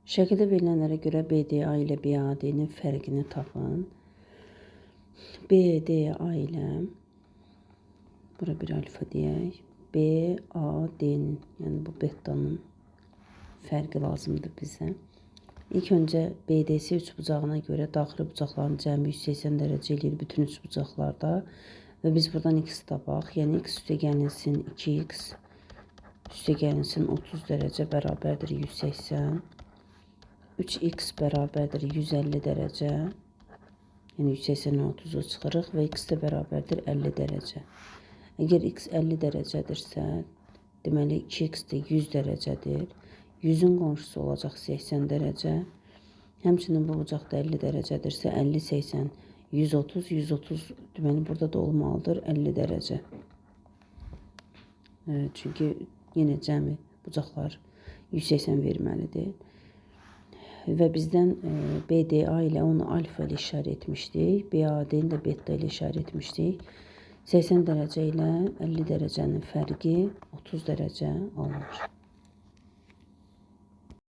Şəkildə verilənlərə görə BDA ilə BAD-nin fərqini tapın. BDA ilə bura bir alfa deyək. BAD-nin, yəni bu betanın fərqi lazımdır bizə. İlk öncə BDC üçbucağına görə daxili bucaqların cəmi 180 dərəcə eləyir bütün üçbucaqlarda və biz buradan x tapaq. Yəni x üstə gəlinsin 2x üstə gəlinsin 30 dərəcə bərabərdir 180. 3x bərabərdir 150 dərəcə. Yəni 180-dən 30-u çıxırıq və x də bərabərdir 50 dərəcə. Əgər x 50 dərəcədirsə, deməli 2x də 100 dərəcədir. 100-ün qonşusu olacaq 80 dərəcə. Həmçinin bu bucaq da 50 dərəcədirsə, 50, 80, 130, 130, deməli burada da olmalıdır 50 dərəcə. Çünki yenə cəmi bucaqlar 180 verməlidir. Və bizdən BDA ilə onu alfa ilə işarə etmişdik. BAD-ni də beta ilə işarə etmişdik. 80 dərəcə ilə 50 dərəcənin fərqi 30 dərəcə alınır.